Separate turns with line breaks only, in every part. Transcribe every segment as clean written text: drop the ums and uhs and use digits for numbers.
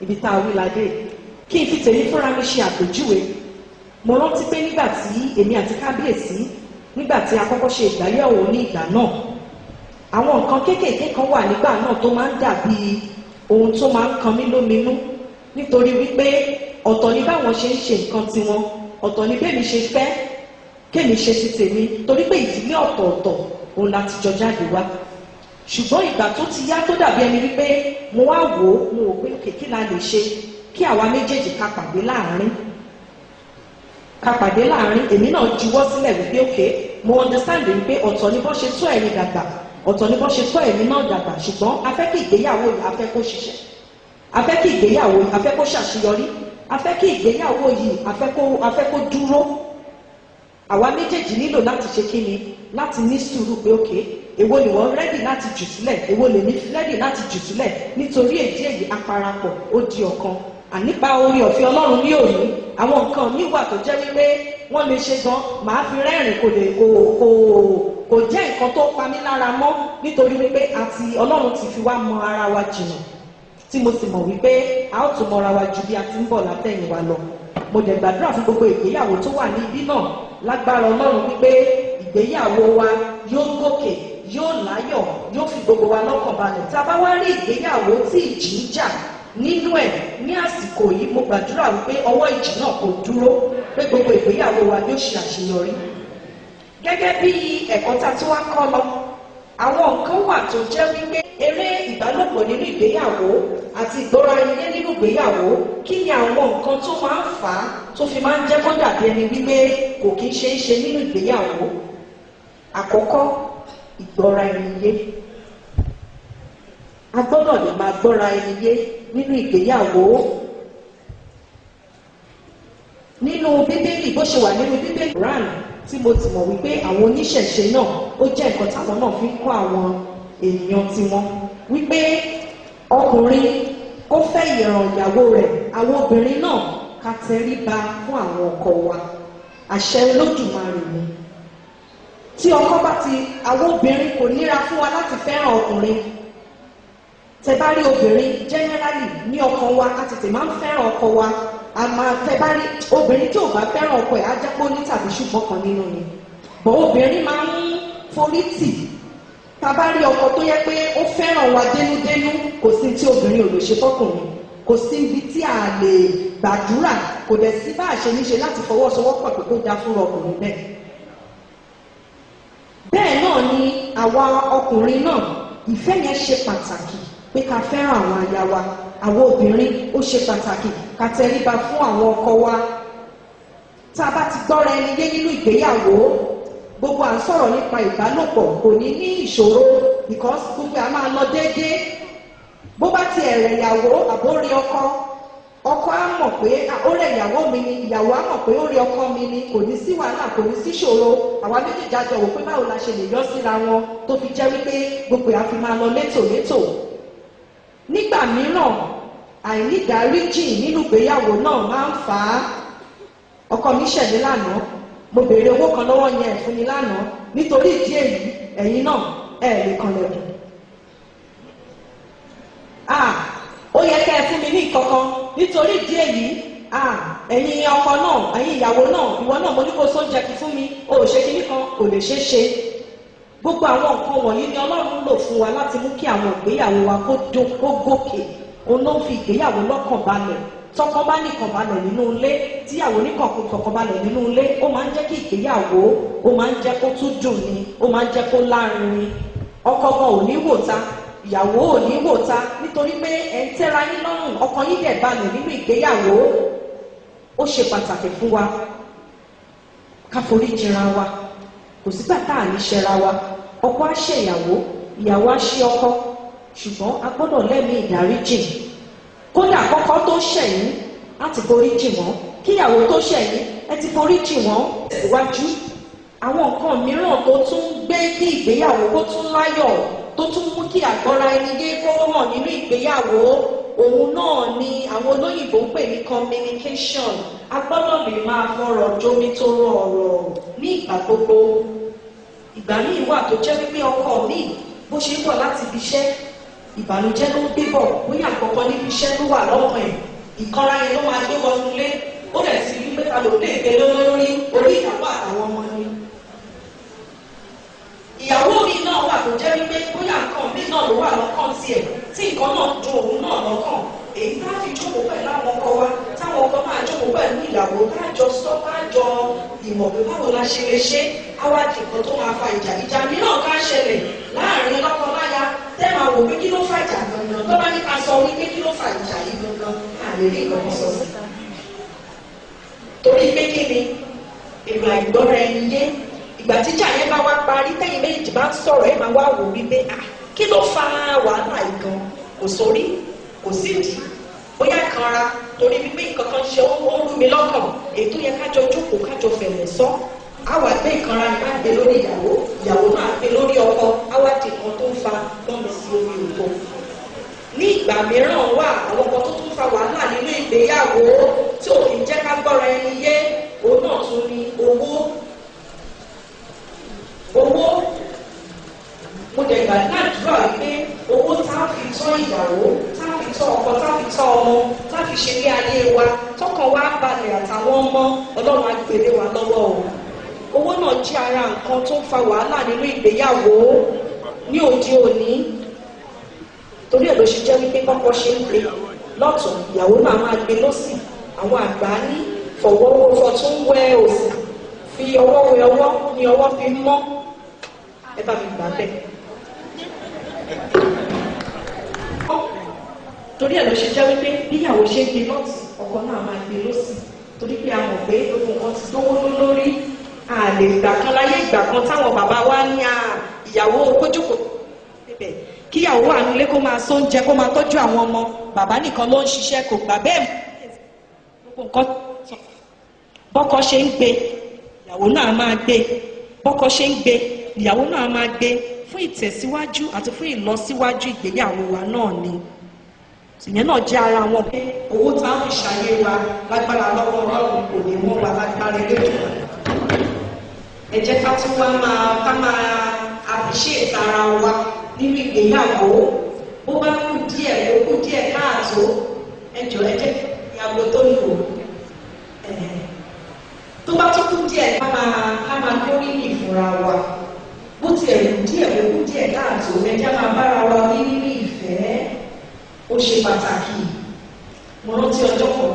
Ibi tá a wí la dé. Kí n fi tèmi fúnra mi ṣe àpèjúwe. Mo rántí pé nígbà tí èmi àti kábíyèsí, nígbà tí a kọ́kọ́ ṣe ìgbéyàwó ní ìgbà náà, àwọn nǹkan kéékèèké kan wà nígbà náà tó máa ń dàbí ohun tó máa ń kan mí lóminú, nítorí wípé ọ̀tọ̀ ni báwọn ṣe ń ṣe nǹkan tiwọn, ọ̀tọ̀ ni bẹ́ẹ̀ mi ṣe fẹ́ kémi ṣe ti tèmi, torí pé ìdílé ọ̀tọ̀ọ̀tọ̀ òun la ti jọ jáde wá. Ṣùgbọ́n ìgbà tó ti yá tó dàbí ẹni wípé mo wá wò ó, mo wò pé òkè kí la lè ṣe kí àwa méjèèjì ká pàdé láàrin, ká pàdé láàrin. Èmi náà juwọ́ sílẹ̀ wípé òkè, mo understand wípé ọ̀tọ̀ ni bọ́n ṣe tó ẹ̀yin dàgbà, ọ̀tọ̀ ni bọ́n ṣe tó ẹ̀mí náà dàgbà, ṣùgbọ́n a fẹ́ kí ìgbéyàwó yìí, a fẹ́ kó ṣiṣẹ́, a fẹ́ kí ìgbéyàwó yìí, a fẹ́ kó ṣàṣeyọrí, a fẹ́ kí ìgbéyàwó yìí, a fẹ́ kó dúró. Àwa méjèèjì nílò láti ṣe kí ni, láti ní sùúrù pé òkè, èwo ni wọ́n rẹ́dì láti jù sílẹ̀, èwo lèmi rẹ́dì láti jù sílẹ̀, nítorí èdè èyí aparapọ̀ ó di ọ̀kan. Ànípa orí ọ̀fẹ́ Ọlọ́run ní òní, àwọn nǹkan míì wà tó jẹ́ wípé wọ́n lè ṣe gan, màá fi rẹ́rìn, kò lè kò kò kò jẹ́ nǹkan tó pa mí lára mọ́, nítorí wípé àti Ọlọ́run ti fi wá mọ ara wa jìnnà, tí mo sì mọ̀ wípé a ó tún mọra wa ju bí a ti ń bọ̀ látẹ̀yìn wa lọ. Mo dẹ̀ gbàdúrà fún gbogbo ìgbéyàwó tó wà ní ibi náà lágbára Ọlọ́run wípé ìgbéyàwó wa yóò gòkè, yóò láyọ̀, yóò fi gbogbo wa lọ́kàn balẹ̀. Tá a bá wá rí ìgbéyàwó tí ìjì ń jà nínú ẹ̀ ní àsìkò yìí, mo gbàdúrà wípé ọwọ́ ìjì náà kò dúró, pé gbogbo ìgbéyàwó wa yóò ṣe àṣeyọrí. Gẹ́gẹ́ bí ẹ̀kọ́ tá a tún wá kọ́ lọ, àwọn nǹkan wà tó jẹ́ wípé eré ìbálòpọ̀ nínú ìgbéyàwó àti ìgbọ́ra ẹni nínú ìgbéyàwó, kí ni àwọn nǹkan tó máa ń fà á tó fi máa ń jẹ́ kó dàbí ẹni wípé kò kí ń ṣe é ṣe nínú ìgbéyàwó? Àkọ́kọ́, ìgbọ́ra ẹni yé. A gbọ́dọ̀ lè máa gbọ́ra ẹni yé nínú ìgbéyàwó. Nínú Bíbélì, bó ṣe wà nínú Bíbélì Quran, tí mo ti mọ̀ wípé àwọn oníṣẹ̀ṣe náà, ó jẹ́ nǹkan táwọn náà fi ń kọ́ àwọn ènìyàn tiwọn, wípé ọkùnrin kó fẹ́ ìran ìyàwó rẹ̀, àwọn obìnrin náà ká tẹríba fún àwọn ọkọ wa. Àṣẹ Olódùmarè ni. Tí ọkọ bá ti, àwọn obìnrin kò níra fún wa láti fẹ́ràn ọkùnrin. Tẹ bá rí obìnrin generally ní ọkàn wa, a tètè máa ń fẹ́ràn ọkọ wa. A máa tẹ bá rí obìnrin tí ò bá fẹ́ràn ọkọ ẹ̀, á jẹ́ pé ó ní tàbí ṣùgbọ́n kan nínú ni. Bọ̀ obìnrin máa ń forí tì. Tá bá rí ọkọ tó yẹ pé ó fẹ́ràn wa dénúdénú, kò sí tí obìnrin ò lè ṣe fọ́kùnrin, kò sí ibi tí a lè gbàdúrà, kò dẹ̀ sí bá a ṣe níṣe láti fọwọ́sowọ́pọ̀ pé kó dáa fún ọkùnrin bẹ́ẹ̀. Bẹ́ẹ̀ náà ni àwa ọkùnrin náà, ìfẹ́ yẹn ṣe pàtàkì pé ká fẹ́ràn àwọn aya wa. Àwọn obìnrin, ó ṣe pàtàkì ká tẹríba fún àwọn ọkọ wa. Tá a bá ti gbọ́ra ẹni yé nínú ìgbéyàwó, gbogbo à ń sọ̀rọ̀ nípa ìbálòpọ̀ kò ní ní ìṣòro, because gbogbo à máa lọ déédéé. Bó bá ti ẹ̀rẹ̀ ìyàwó àbórí ọkọ, ọkọ á mọ̀ pé ó rẹ̀ ìyàwó mi ni, ìyàwó á mọ̀ pé ó rí ọkọ mi ni, kò ní sí wàhálà, kò ní sí ṣòro. Àwa méjèèjì á jọ wò pé báwo la ṣe lè yọ síra wọn tó fi jẹ́ wípé gbogbo à fi máa lọ létòlétò. Nígbà mìíràn, àìnídàáríjì nínú ìgbéyàwó náà máa ń fà á. Ọkọ mi ṣẹ̀ mí lánàá, mo béèrè owó kan lọ́wọ́ yẹn fún mi lánàá, nítorí ìdí èyí ẹ̀yin náà ẹ̀ lè kanlẹ̀kùn. Ó yẹ kẹ́ ẹ fún mi ní ìkankan, nítorí ìdí èyí ẹ̀yin ọkọ náà, ẹ̀yin ìyàwó náà, ìwọ náà mo ní kó sóúnjẹ kí fún mi, o ò ṣe kíní kan, kò lè ṣeé ṣe. Gbogbo àwọn nǹkan wọ̀nyí ni Ọlọ́run lò fún wa láti mú kí àwọn ìgbéyàwó wa kó gòkè. Òun ló ń fi ìgbéyàwó lọ́kàn balẹ̀. Tọkọ bá nìkan balẹ̀ nínú ilé, tíyàwó nìkan kọ̀ọ̀kan balẹ̀ nínú ilé, ó máa ń jẹ́ kí ìgbéyàwó, ó máa ń jẹ́ kó tún dùn ni, ó máa ń jẹ́ kó lárinrin. Ọkọ gan ò ní wò ta, ìyàwó ò ní wò ta, nítorí pé ẹ̀ ń tẹ́ra yín lọ́rùn, ọkàn yín dẹ̀ balẹ̀ nínú ìgbéyàwó. Ó ṣe pàtàkì fún wa ká forí jìnra wa. Kò sígbà tá à ní ṣẹra wa. Ọkọ á ṣe ìyàwó, ìyàwó á ṣe ọkọ, ṣùgbọ́n a gbọ́dọ̀ lẹ́mìí ìdáríjì. Kódà kọ́kọ́ tó ṣẹ̀yìn á ti forí jì wọ́n, kíyàwó tó ṣẹ̀yìn ẹ ti forí jì wọ́n síwájú. Àwọn nǹkan mìíràn tó tún gbé kí ìgbéyàwó kó tún láyọ̀, tó tún mú kí àgbọ́ra ẹni yé kó hàn nínú ìgbéyàwó, òun náà ni àwọn olóyìnbó ń pè ní communication. A gbọ́dọ̀ lè máa fọ̀rọ̀ jomitoro ọ̀rọ̀ ní ìgbà gbogbo. Ìgbà míì wà tó jẹ́ wípé ọkọ mi bó ṣe ń bọ̀ láti ibi iṣẹ́, Ìbànújẹ́ ló ń gbé bọ̀, bóyá àkọ́kọ́ níbi iṣẹ́ ló wà lọ́kàn ẹ̀, ìkanra yẹn ló máa gbé wọnú ilé. Ó dẹ̀ ti rí pé ta ló lè gbé lórí orí ìyàwó àtàwọn ọmọ ni. Ìyàwó mi náà wà tó jẹ́ wípé bóyá nǹkan mi náà ló wà lọ́kàn tiẹ̀, tí nǹkan náà dùn òun náà lọ́kàn. Èyí tá a fi jókòó pẹ̀lú àwọn ọkọ wa, táwọn ọkọ máa jókòó pẹ̀lú ìyàwó, tá a jọ sọ, tá a jọ ìmọ̀ pé báwo la ṣe lè ṣe, á wá di nǹkan tó máa fa ìjà. Ìjà mìíràn ká ṣẹlẹ̀ láàrin lọ́kọ-láya, tẹ́ máa wò pé kí ló fa ìjà gangan. Tó bá ní ká sọ wípé kí ló fa ìjà yìí gangan, à lè rí nǹkan kan sọ sí. Torí pé kí ni èrò àìgbọ́ra ẹni yé. Ìgbà tíjà yẹn bá wá parí, tẹ́yìn méjì bá ń sọ̀rọ̀, ẹ̀ máa wá wò wípé kí ló fa wàhálà yìí gan? Kò sórí, kò sídìí, bóyá kanra torí wípé nǹkan kan ṣe ó ń rú mi lọ́kàn. Èyí tó yẹ kájọ jókòó kájọ fẹ̀lẹ̀ sọ, á wà gbé ìkanra yẹn á gbé lórí ìyàwó, ìyàwó náà gbé lórí ọkọ, á wá di nǹkan tó ń fa gbọ́nmi sí omi òtó. Ní ìgbà mìíràn wà àwọn ọkọ tó tún fa wàhálà nínú ìgbéyàwó tí ò kì í jẹ́ ká gbọ́ra ẹni yé, òun náà tún ní owó. Owó, mo dẹ̀ gbà ládùúrà wípé owó tá a fi tọ́ ìyàwó, tá a fi tọ́ ọkọ, tá a fi tọ́ ọmọ, tá a fi ṣe ilé ayé wa, tọkàn wa balẹ̀ àtàwọn ọmọ, Ọlọ́run á gbélé wa lọ́wọ́ o. Owó náà jẹ́ ara nǹkan tó ń fa wàhálà nínú ìgbéyàwó ní òde òní. Torí ẹ̀ ló ṣe jẹ́ wípé kọ́kọ́ ṣe ń gbé lọ́tún, ìyàwó náà máa gbé lọ́sì. Àwọn àgbà ní fọwọ́wọ́ fọtún wẹ òsì, fi ọwọ́ wẹ ọwọ́ ní ọwọ́ fi mọ́. Ẹ bá mi gbà bẹ́ẹ̀. Torí ẹ̀ ló ṣe jẹ́ wípé bíyàwó ṣe ń gbé lọ́tún, ọkọ náà máa gbé lọ́sì. Torí pé a mọ̀ pé gbogbo nǹkan ti dówó lórí. A lè gbà kan láyé ìgbà kan táwọn bàbá wa ní ìyàwó kójókòó bẹ̀, kíyàwó wà nílé kó máa sóúnjẹ, kó máa tọ́jú àwọn ọmọ, bàbá nìkan ló ń ṣiṣẹ́, kò gbà bẹ́ẹ̀. Gbogbo nǹkan bọ́kọ ṣe ń gbé, ìyàwó náà máa gbé. Bọ́kọ ṣe ń gbé, ìyàwó náà máa gbé, fún ìtẹ̀síwájú àti fún ìlọsíwájú ìgbéyàwó wa náà ni. Ìyẹn náà jẹ́ ara wọn pé owó tá a fi ṣàyè wa lágbára lọ́wọ́ Ọlọ́run kò ní wọ́n wa lágbára Elédùà. Ẹ jẹ́ ká tún wá máa ká máa appreciate ara wa nínú ìgbéyàwó. Bó bá kù díẹ̀ ló kù díẹ̀ káàtó, ẹ jọ̀ọ́ ẹ jẹ́ ìyàwó tó lò. Tó bá tún kù díẹ̀ ká máa gbóríyìn fúnra wa. Bó tiẹ̀ kù díẹ̀ ló kù díẹ̀ káàtó, ẹ jẹ́ máa bára wa wí nínú ìfẹ́. Ó ṣe pàtàkì. Mo rántí ọjọ́ kan,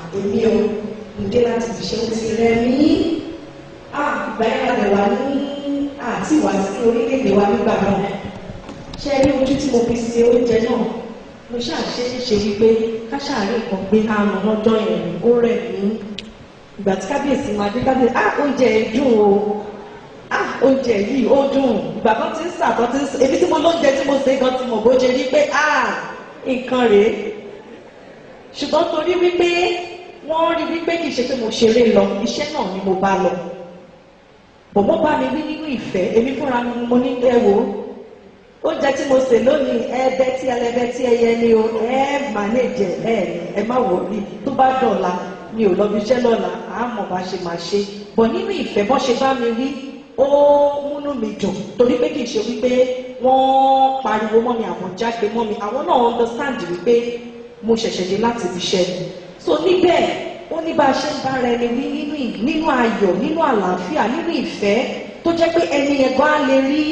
àtẹ̀mí o, mo dé láti fi ṣe ó ti rẹ mí. Ìgbà yẹn la dẹ̀ wá ní àti wá sí orílẹ̀-èdè wa nígbà náà. Ṣé ẹ rí ojú tí mo fi ṣe oúnjẹ náà? Mo ṣáà ṣe é ṣe wípé ká ṣàárẹ̀ kan gbé àmọ́ lọ́jọ́ yẹn, ó rẹ̀ mí. Ìgbà tí kábíyèsí máa dé, kábíyèsí, oúnjẹ yìí dùn o. Oúnjẹ yìí ó dùn. Ìgbà kan ti ń sà kan ti ń sè, èmi tí mo lóúnjẹ tí mo ṣe gan ti mọ̀ bó ṣe rí pé nǹkan rèé. Ṣùgbọ́n torí wípé wọ́n rí wípé kì í ṣe pé mo ṣeré lọ, iṣẹ́ náà ni mo bá lọ. Bọ̀mọ́ bá mi wí nínú ìfẹ́, èmi fúnra mi mo ní ẹ wò ó. Oúnjẹ tí mo sè lónìí, ẹbẹ tí ẹlẹbẹ tí ẹyẹ ni o, ẹ mànéjẹ ẹ ẹ má wò rí. Tó bá dọ̀la, mi ò lọ bí iṣẹ́ lọ́la, à mọ̀ bá ṣe máa ṣe. Bọ̀ nínú ìfẹ́ bọ́n ṣe bá mi wí, ó múnú mi dùn. Torí pé kì í ṣe wípé wọ́n pariwo mọ́ mi, àwọn jágbe mọ́ mi, àwọn náà understand wípé mo ṣẹ̀ṣẹ̀ dé láti ibi iṣẹ́ ni. So níbẹ̀, ó ní bá a ṣe ń bára ẹni wí nínú ayọ̀, nínú àlàáfíà, nínú ìfẹ́, tó jẹ́ pé ẹni yẹn gan á lè rí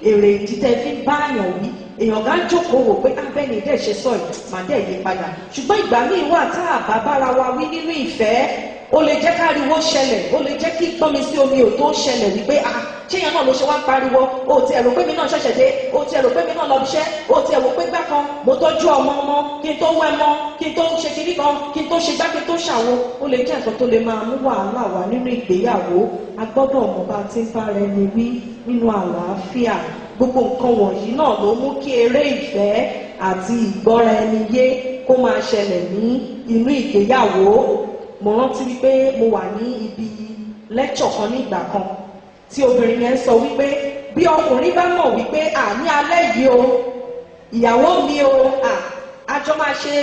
èrè ìdí tẹ́ fi ń bá àyàn wí. Èèyàn gan jókòó wò pé abẹ́ni dẹ̀ ṣe sọ yìí, màá dẹ̀ yí padà. Ṣùgbọ́n ìgbà míì wà tá a bá bára wa wí nínú ìfẹ́, ó lè jẹ́ káriwo ṣẹlẹ̀, ó lè jẹ́ kí gbọ́nmi sí omi ò tó ṣẹlẹ̀ wípé ṣé yẹn náà ló ṣe wá pariwo, o ti ẹ̀rọ pé mi náà ṣẹ̀ṣẹ̀ dé, o ti ẹ̀rọ pé mi náà lọ ibiṣẹ́, o ti ẹ̀rọ pé gbá kan mo tọ́jú ọmọ ọmọ kí n tó wẹ́ mọ́, kí n tó ṣe kinní kan, kí n tó ṣe gbá, kí n tó ṣàwo. Ó lè jẹ́ nǹkan tó lè máa mú wàhálà wá nínú ìgbéyàwó. A gbọ́dọ̀ mọ̀ bá ti ń bára ẹni wí nínú àlàáfíà. Gbogbo nǹkan wọ̀nyí náà ló mú kí eré ìfẹ́ àti ìgbọ́ra ẹni yé kó máa ṣẹlẹ̀ ní inú ìgbéyàwó. Mo rántí wípé mo wà ní ibi lẹ́kṣọ̀ kan ní ìgbà kan tí obìnrin yẹn sọ wípé bí ọkùnrin bá mọ̀ wípé ní alẹ́ yìí o, ìyàwó mi o, a jọ máa ṣe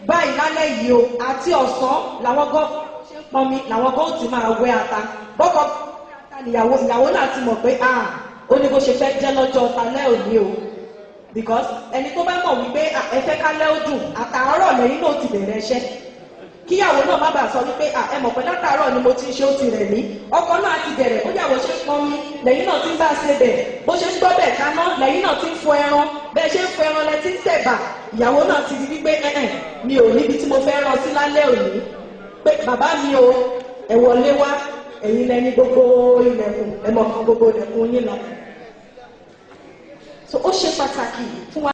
báyìí lálẹ́ yìí o, àti ọ̀sán làwọn gan ṣe ń pọnmi, làwọn gan ó ti máa wẹ ata. Bọ́kọ ata níyàwó, ìyàwó náà ti mọ̀ pé ó ní bó ṣe fẹ́ jẹ́ lọ́jọ́ talẹ́ òní o. Because ẹni tó bá mọ̀ wípé ẹ fẹ́ kálẹ́ ó dùn, àtàárọ̀ lẹ́yìn náà ti bẹ̀rẹ̀ iṣẹ́, kíyàwó náà má bàa sọ wípé ẹ mọ̀ pé látàárọ̀ ni mo ti ń ṣe, ó ti rẹ̀ mí. Ọkọ náà ti bẹ̀rẹ̀, ó yàwó ṣe ń pọn mi lẹ́yìn náà ti ń bá a ṣe bẹ̀, bó ṣe ń gbọ́ bẹ̀ kaná lẹ́yìn náà ti ń fọ ẹran, bẹ́ẹ̀ ṣe ń fọ ẹran lẹ ti ń tẹ̀bà. Ìyàwó náà ti di wípé ẹ̀ẹ́n mi ò níbi tí mo fẹ́ rán sí lálẹ́ òní, pé bàbá mi o, ẹ wọlé wá, ẹ̀yin lẹni gbogbo ilẹ̀kùn, ẹ mọ̀ kan gbogbo ilẹ̀kùn yín lọ. So ó ṣe pàtàkì fún wa.